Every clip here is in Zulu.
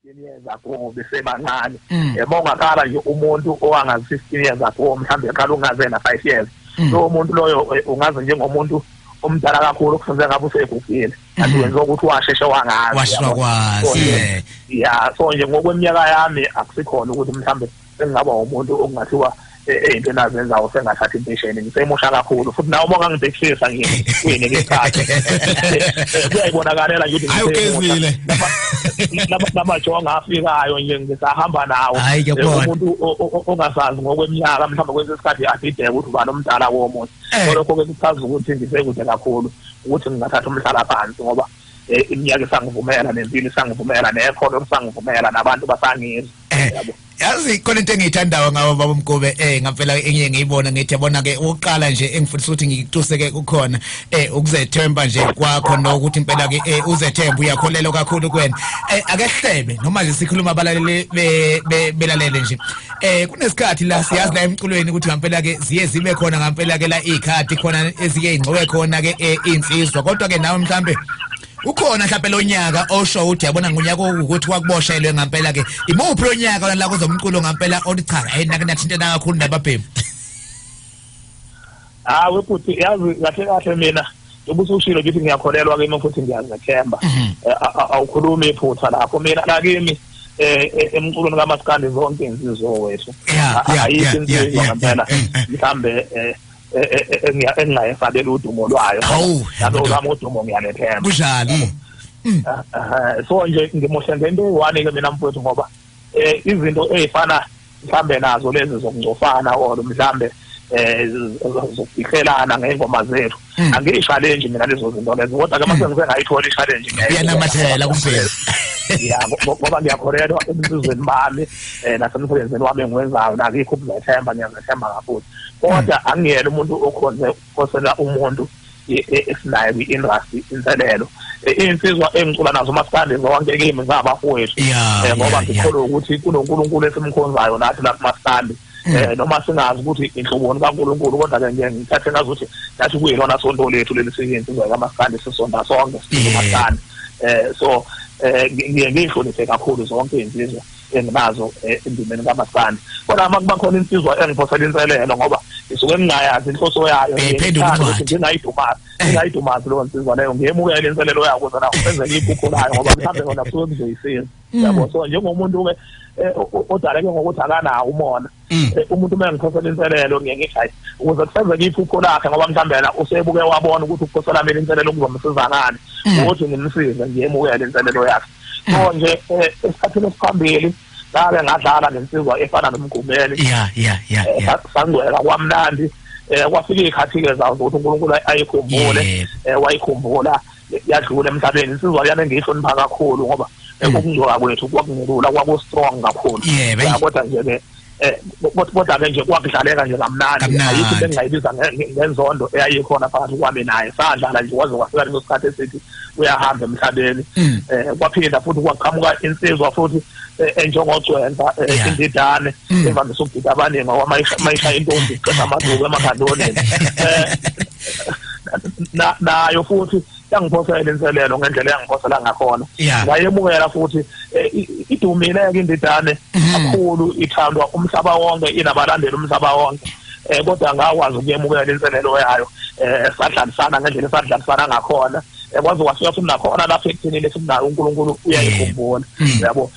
Years ago besebancane. Uma ungakala nje umuntu owangazi 15 years ago, mhlawumbe eqala ungaze na 5 years, lowo muntu loyo ungaze njengomuntu omdala kakhulu, kusenze ngabe usegugile, kanti wenza ukuthi washeshe wangazi. Washeshe wakwazi. Ya, so nje ngokweminyaka yami akusikhona ukuthi mhlawumbe sengingaba umuntu okungathiwa ey'ntweni azenzayo sengathatha impesheni. Ngisemusha kakhulu, futhi nawe uma ungangibhekisisa nje kuyinike isikhathi, kuyayibonakalela nje ukuthi Hayi, ugezile. Lamajonga afikayo nje ngisahamba nawo. Hhayi, ngiyakubona. Umuntu ongasazi ngokweminyaka mhlawumbe kwesinye isikhathi adideke ukuthi ubani omdala komunye. So lokho-ke kuchaza ukuthi ngisekude kakhulu ukuthi ngingathatha umhlalaphansi, ngoba iminyaka isangivumela, nempilo isangivumela, nekhono lisangivumela, nabantu basangizwa. Yabo. Yazi, khona into engiyithandayo ngawo, baba Mgube, ngampela engiye ngiyibona, ngithi yabona ke, uqala nje engifundisa ukuthi ngikutuse ke kukhona ukuzethemba nje kwakho, nokuthi impela ke uzethemba, uyakholelwa kakhulu kuwena. Ake hlebe noma nje sikhuluma, abalaleli belalele nje, kunesikhathi la siyazi la emculweni ukuthi ngampela ke ziye zibe khona ngampela ke la ikhadi khona eziye ingxowe khona ke insizwa, kodwa ke nawe mhlambe ukhona mhlawumbe lo nyaka osho ukuthi yabona ngonyaka ukuthi wakuboshelwe ngampela ke, imuphi lo nyaka la kuzomculo ngampela othi cha, hey, nake nathintana kakhulu nababhemi? Hayi bhuti, yazi kahle kahle mina njengoba usushilo ngithi ngiyakholelwa kimi futhi ngiyazethemba. Awukhulumi iphutha lapho. Mina la kimi emculweni kamaskandi zonke insizwa wethu. Ayikho insizwa ngempela mhlambe engingayesabela udumo lwayo. Hawu, Nalo lwami udumo ngiyalethemba. Kunjalo. So nje ngimuhle ngento eyi-one ke mina mfowethu, ngoba izinto ey'fana mhlambe nazo lezi zokungcofana or mhlambe zokufihlelana ngey'ngoma zethu, angiyi-challenge mina lezo zinto lezo, kodwa ke mase ngise ngayithola i-challenge, Uyanamathela kumfezi. Ya, ngoba ngiyakholelwa ebunsizweni bami nasemsebenzini wami engiwenzayo, nakikho ukuzethemba, ngiyazethemba kakhulu, kodwa angiyena umuntu okhonze ukuphosela umuntu esinayo kwi-industry inselelo. Iy'nsizwa engicula nazo umasikandi zonke kimi zingabafowethu, ngoba ngikholwa ukuthi kunoNkulunkulu esimkhonzayo nathi la kumasikandi, noma singazi ukuthi inhloboni kaNkulunkulu, kodwa-ke nje ngithathe ngazuthi nathi kuyilona sonto lethu leli, siyinsizwa kamasikandi, sisonta sonke sikumasikandi. So ngiye ngiyihloniphe kakhulu zonke iy'nsizwa enginazo endimeni kamasikandi, kodwa uma kuba khona insizwa engiphosela inselelo, ngoba ngisuke ngingayazi inhloso yayo, Phendula ngithanda incwadi. ukuthi ngingayidumazi leyo nsizwa leyo, ngiyemukele inselelo yayo ukuze nayo fezeke iphupho layo, ngoba mhlawumbe yona kusuke kuzoyisiza, yabo. So njengomuntu-ke odaleke ngokuthi akanawo umona, umuntu uma engiphosela inselelo, ngiye ngithi hayi, ukuze kufezeke iphupho lakhe, ngoba mhlawumbe yena usebuke wabona ukuthi ukuphosela mina inselelo kuzomsiza ngani, ukuthi ngimsize, ngiyemukele inselelo yakhe. So nje esikhathini esiphambili ngake ngadlala nensizwa efana noMgqumeni. ya ya ya ya Sangcweka kwamnandi, kwafika iy'khathi-ke zawo zokuthi uNkulunkulu ayikhumbule. Wayikhumbula, yadlula emhlabeni insizwa yana engiyihlonipha kakhulu, ngoba ukungcoka kwethu kwakungelula, kwaku-strong kakhulu. Ya, kodwa nje-ke kodwa-ke nje kwakudlaleka nje kamnandi. Kamnandi. Ayikho into engingayibiza ngenzondo eyayikhona phakathi kwami naye. Sadlala nje kwaze kwafika leso sikhathi esithi uyahamba emhlabeni. Kwaphinda futhi kwaqhamuka insizwa futhi enjengogcwenza, indidane evamise ukugida abaningi, ngoba mayishaya intombi iqeda amaduku emakhandoneni. Nayo futhi yangiphosela inselelo ngendlela yangiphosela ngakhona, ngayemukela futhi. Idumile-ke indidane kakhulu, ithandwa umhlaba wonke, inabalandeli umhlaba wonke, kodwa ngakwazi ukuyemukela inselelo yayo, sadlalisana ngendlela esadlalisana ngakhona, kwaze kwafika futhi nakhona lapho ekuthenini sinayo uNkulunkulu uyayikhumbula, yabo.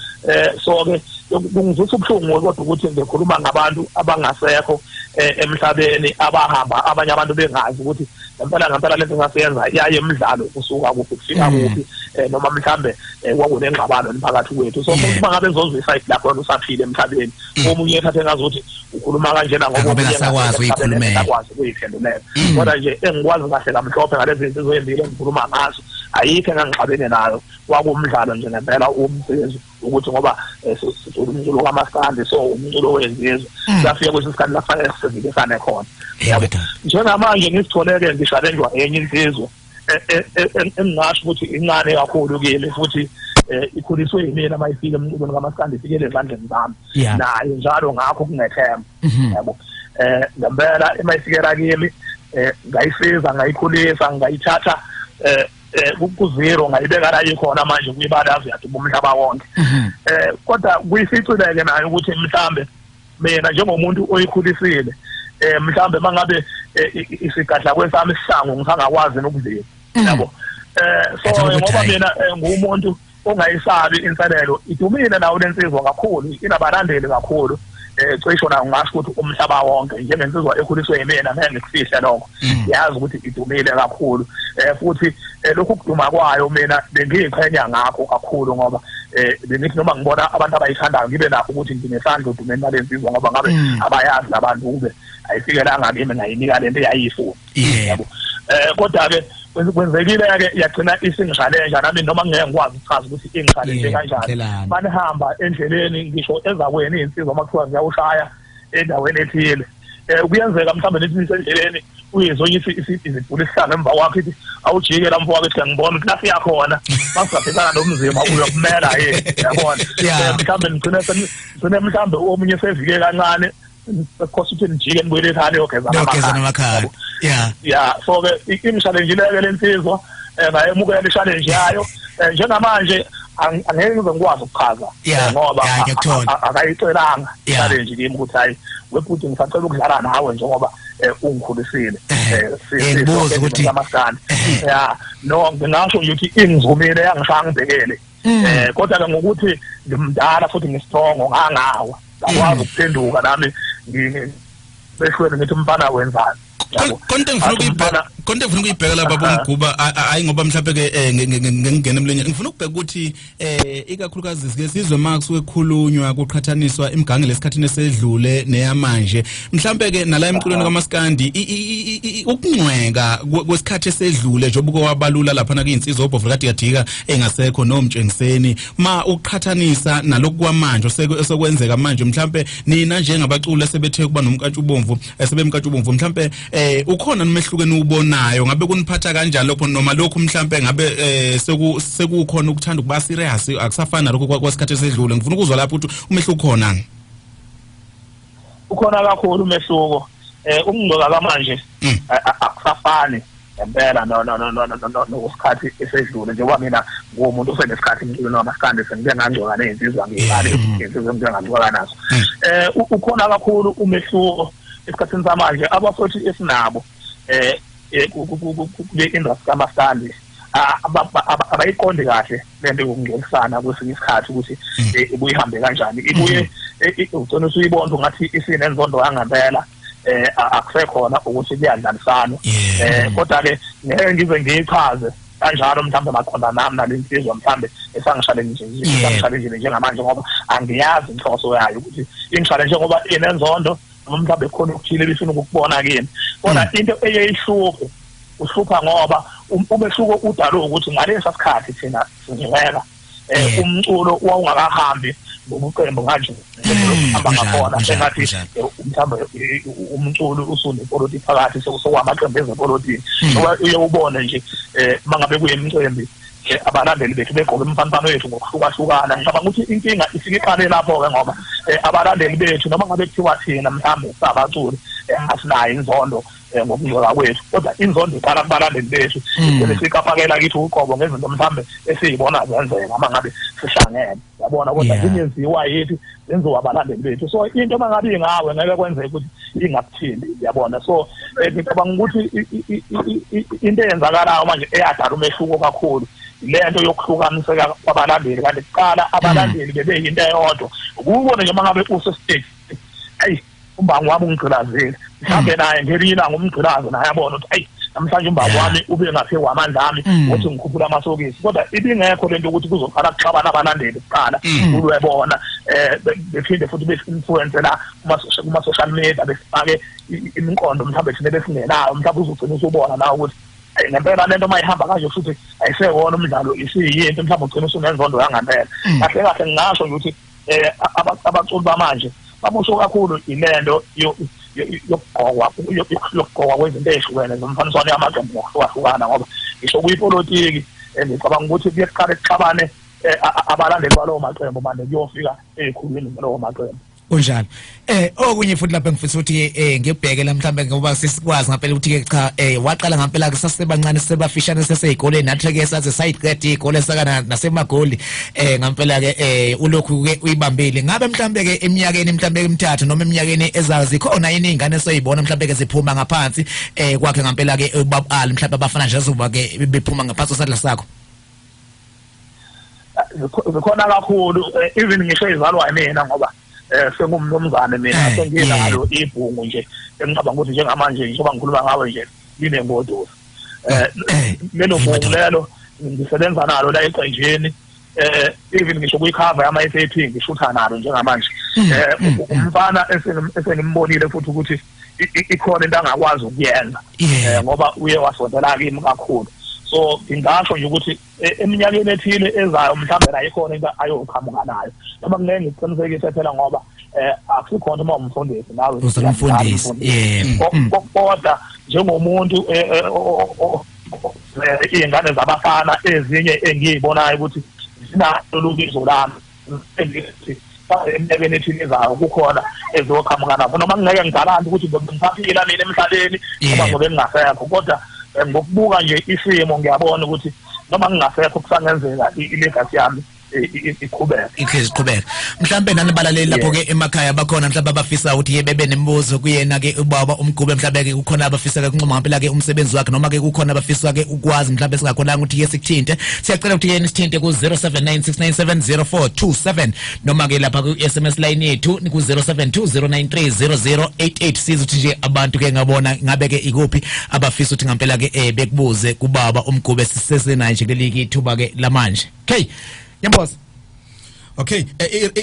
So ke kungizwisa ubuhlungu kodwa ukuthi ngikhuluma ngabantu abangasekho emhlabeni, abahamba abanye abantu bengazi ukuthi ngempela ngempela lento sasiyenza yaye emidlalo kusuka kuphi kufika kuphi, noma mhlambe kwakunengxabano phakathi kwethu. So umuntu uma ngabe ezozwa i-side lakho wena usaphile emhlabeni, omunye ethathe ngazuthi ukhuluma kanjena ngoba Ngoba omunye engasakwazi ukuy'khulumela. engasakwazi ukuyiphendulela. Kodwa nje engikwazi kahle kamhlophe ngalezi zinto ezimbili engikhuluma ngazo, ayikho engangixabene nayo, kwakumdlalo nje ngempela umsizo ukuthi ngoba sicula umculo kamaskandi, so umculo wezizwe, safika kwesinye isikhathi la kufanele sivikisane khona. Yabo. Njengamanje ngisitholeke ngishalenjwa enye insizwa engingasho ukuthi incane kakhulu kimi, futhi ikhuliswe yimina. Uma ifika emculweni kamaskandi ifikele ezandleni zami. Nayo njalo ngakho kungethemba, yabo. Ngempela uma ifikela kimi, ngayisiza, ngayikhulisa, ngayithatha ku zero, ngayibeka la ikhona manje kuyibalazi, yaduba umhlaba wonke. Kodwa kuyificileke nayo ukuthi mhlambe mina njengomuntu oyikhulisile mhlambe mangabe isigadla kwesami isihlangu ngisangakwazi nokuvika, yabo. So ngoba mina ngumuntu ongayisabi inselelo, idumile nawo lensizwa kakhulu, inabalandeli kakhulu. Cisho na ngisho ukuthi umhlaba wonke njengensizwa ekhuliswe yimina, ngeke ngikufihle lokho, yazi ukuthi idumile kakhulu. Futhi lokhu kuduma kwayo mina bengiyiqhenya ngakho kakhulu, ngoba bengithi noma ngibona abantu abayithandayo ngibe nakho ukuthi nginesandla odumeni nalensizwa, ngoba ngabe abayazi labantu kube ayifikelanga kimi ngayinika lento eyayifuna, yabo. Kodwa ke kwenzekile ke yagcina isingishalenja nami, noma ngeke ngikwazi ukuchaza ukuthi ingishalenje kanjani. Banihamba endleleni ngisho ezakweni insizwa makuthiwa ziyawushaya endaweni ethile, kuyenzeka mhlawumbe nithi nisendleleni uyezonye izibhula isihlanga emva kwakho ithi awujike la mfowethu, ethi ngibona ukuthi la siyakhona masingabhekana nomzima uyokumela yini, yabona. Mhlawumbe nigcine mhlawumbe omunye sevike kancane sekhosa ukuthi nijike nibuyele ekhaya niyogeza namakhala. Yeah, so ke imchallenge leke lensizwa ngayemukela i-challenge yayo. Njengamanje angeke ngize ngikwazi ukuchaza ngoba akayicelanga i-challenge kimi ukuthi hayi webhuti ngisacela ukudlala nawe njengoba ungikhulisile. Ngibuza ukuthi yeah, no ngingasho nje ukuthi ingizumile yangishaya ngibhekele. Kodwa ke ngokuthi ngimdala futhi ngisitrongo ngangawa ngakwazi ukuphenduka nami ngibehlweni ngithi umfana wenzani. Konke ngifuna ukuyibheka lapha boMguba, hayi ngoba mhlawumbe ke ngingena emlonyeni, ngifuna ukubheka ukuthi ikakhulukazi sike sizwe makusuke kukhulunywa kuqhathaniswa imigangelo esikhathini esedlule neyamanje, mhlawumbe ke nala emculweni kaMaskandi ukungcweka kwesikhathi esedlule njengoba kwabalula lapha na kuyinsizwa obhovu kaDikadika engasekho nomtshengiseni, ma uqhathanisa nalokhu kwamanje osekwenzeka manje, mhlawumbe nina njengabaculi esebethe kuba nomkantshubomvu esebemkantshubomvu, mhlawumbe ukhona nomehluko ubonayo, ngabe kuniphatha kanjani lokho, noma lokhu mhlambe ngabe sekukhona ukuthanda ukuba serious akusafani nalokho kwasikhathi esedlule? Ngifuna ukuzwa lapho ukuthi umehluko ukhona. Ukhona kakhulu umehluko. Ukungcoka kwamanje akusafani ngempela nokusikhathi esedlule, njengoba mina ngumuntu osenesikhathi emculweni wamaskandi sengike ngangcoka nezinsizwa ngiyibale izinsizwa engike ngangcoka nazo. Ukhona kakhulu umehluko esikhathini samanje. Abafowethu esinabo kule industry kamaskandi abayiqondi kahle lento yokungcolisana kwesinye isikhathi ukuthi ibuyihambe kanjani, ibuye ugcina usuyibona ngathi isinenzondo yangempela. Akusekhona ukuthi kuyadlalisana. Kodwa ke ngeke ngize ngiyichaze kanjalo mhlawumbe maqonda nami nalensizwa mhlawumbe esangishalenje njengamanje, ngoba angiyazi inhloso yayo ukuthi ingishalenje ngoba inenzondo noma mhlawumbe khona okuthile ebifuna ukukubona kimi. Kodwa into eyeyihluphe uhlupha ngoba umehluko udalwe ukuthi ngalesa sikhathi thina singcweka umculo wawungakahambi ngobuqembu kanje hamba ngakhona, sengathi mhlawumbe umculo usunepolitiki phakathi, sekusokwamaqembu ezepolitiki. Ngoba uye ubone nje mangabe kuyimicimbi abalandeli bethu begqoke imfanifano yethu ngokuhlukahlukana. Ngicabanga ukuthi inkinga ifike iqale lapho-ke, ngoba abalandeli bethu noma ngabe kuthiwa thina mhlawumbe sabaculi asinayo inzondo ngokungcoka kwethu, kodwa inzondo iqala kubalandeli bethu, igcine sikapakela kithi uqobo ngezinto mhlawumbe esiyibona zenzeka uma ngabe sihlangene, yabona. Kodwa zingenziwa yithi, zenziwa abalandeli bethu. So into uma ngabe ingawe ngeke kwenzeke ukuthi ingakuthindi, yabona. So ngicabanga ukuthi into eyenzakalayo manje eyadala umehluko kakhulu lento yokuhlukaniseka kwabalandeli. Kanti kuqala abalandeli bebeyinto eyodwa, ukubona nje uma ngabe usestage, ayi umbango wami ungigqilazile, mhlawumbe naye ngelinye ilanga umgqilazo naye abona ukuthi ayi namhlanje umbango wami ube ngaphe kwamandla ami ukuthi ngikhuphula amasokisi. Kodwa ibingekho lento ukuthi kuzoqala kuxabana abalandeli kuqala ulwebona, bephinde futhi be-influence la kuma social media, besifake imiqondo mhlawumbe thina besingenayo, mhlawumbe uzogcina usubona nawe ukuthi ngempela lento mayihamba kanje futhi ayisekona umdlalo, isiyinto mhlawumbe ugcina usunenzondo yangempela. Kahle kahle ngingasho nje ukuthi abaculi bamanje bamusho kakhulu ilento yokugqokwa kwezinto ezihlukene zomfaniswano yamaqembu ngokuhlukahlukana, ngoba ngisho kuyipolitiki ngicabanga ukuthi kuye kuqale kuxabane abalandeli balowo maqembu manje kuyofika ezikhulwini zalowo maqembu. Kunjalo. Okunye futhi lapha ngifisa ukuthi ngibheke la mhlambe ngoba sesikwazi ngempela ukuthi ke cha waqala ngempela ke sasebancane sebafishane seseyikoleni nathi ke saze sayiqeda izikole saka nasemagoli ngempela ke ulokhu ke uyibambile. Ngabe mhlambe ke eminyakeni mhlambe emithathu noma eminyakeni ezayo zikhona yini izingane soyibona mhlambe ke ziphuma ngaphansi kwakhe ngempela ke ubabali mhlambe abafana nje azoba ke bephuma ngaphansi kwesandla sakho? Zikhona kakhulu, even ngisho izalwa mina ngoba sengumnumzane mina, senginalo ibhungu nje engicabanga ukuthi njengamanje njengoba ngikhuluma ngawe nje linengoduso. Lelo bhungu lelo ngisebenza nalo la eqenjini, even ngisho kuyicover yama FAP ngishutha nalo njengamanje. Umfana esengimbonile futhi ukuthi ikhona into angakwazi ukuyenza ngoba uye wasondela kimi kakhulu. So ngingasho nje ukuthi eminyakeni ethile ezayo mhlawumbe nayo ikhona into ayoqhamuka nayo, noma ngeke ngiqinisekise phela ngoba akusikhona uma umfundisi nawe uzomfundisi. Kodwa njengomuntu iy'ngane zabafana ezinye engiyibonayo ukuthi zinalo lubizo lami engithi eminyakeni ethile ezayo kukhona ezoqhamuka nabo, noma ngingeke ngigalante ukuthi ngisaphila mina emhlabeni ngoba ngobe ngingasekho, kodwa ngokubuka nje isimo ngiyabona ukuthi noma ngingasekho kusangenzeka ilegacy yami iqhubeke. Iqhubeke. Mhlambe nani balaleli lapho ke emakhaya bakhona mhlambe abafisa ukuthi bebe nemibuzo kuyena ke ubaba uMgube, mhlambe ke kukhona abafisa ke ukuncoma ngempela ke umsebenzi wakhe, noma ke kukhona abafisa ke ukwazi mhlambe singakhonanga ukuthi ke sikuthinte. Siyacela ukuthi ke nisithinte ku 0796970427 noma ke lapha ku SMS line yethu ku 0720930088. Siza ukuthi nje abantu ke ngabona ngabe ke ikuphi abafisa ukuthi ngempela ke bekubuze kubaba uMgube, sisesenayo nje kuleli ithuba ke lamanje. Okay. Yamboza. Okay,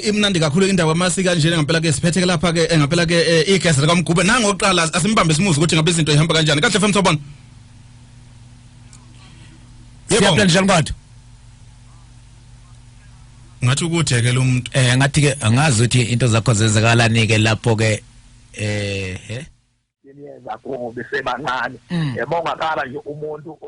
imnandi kakhulu indaba amasika nje ngempela ke siphetheke lapha ke ngempela ke igesi likaMgube nangoqala asimbambe simuze ukuthi ngabe izinto ihamba kanjani. Kahle FM sawubona. Yebo njani kodwa? Ngathi ukuthi ke lo muntu ngathi ke angazi ukuthi into zakho zenzakalani ke lapho ke yeza kubo besebancane. Yebo ungakala nje umuntu.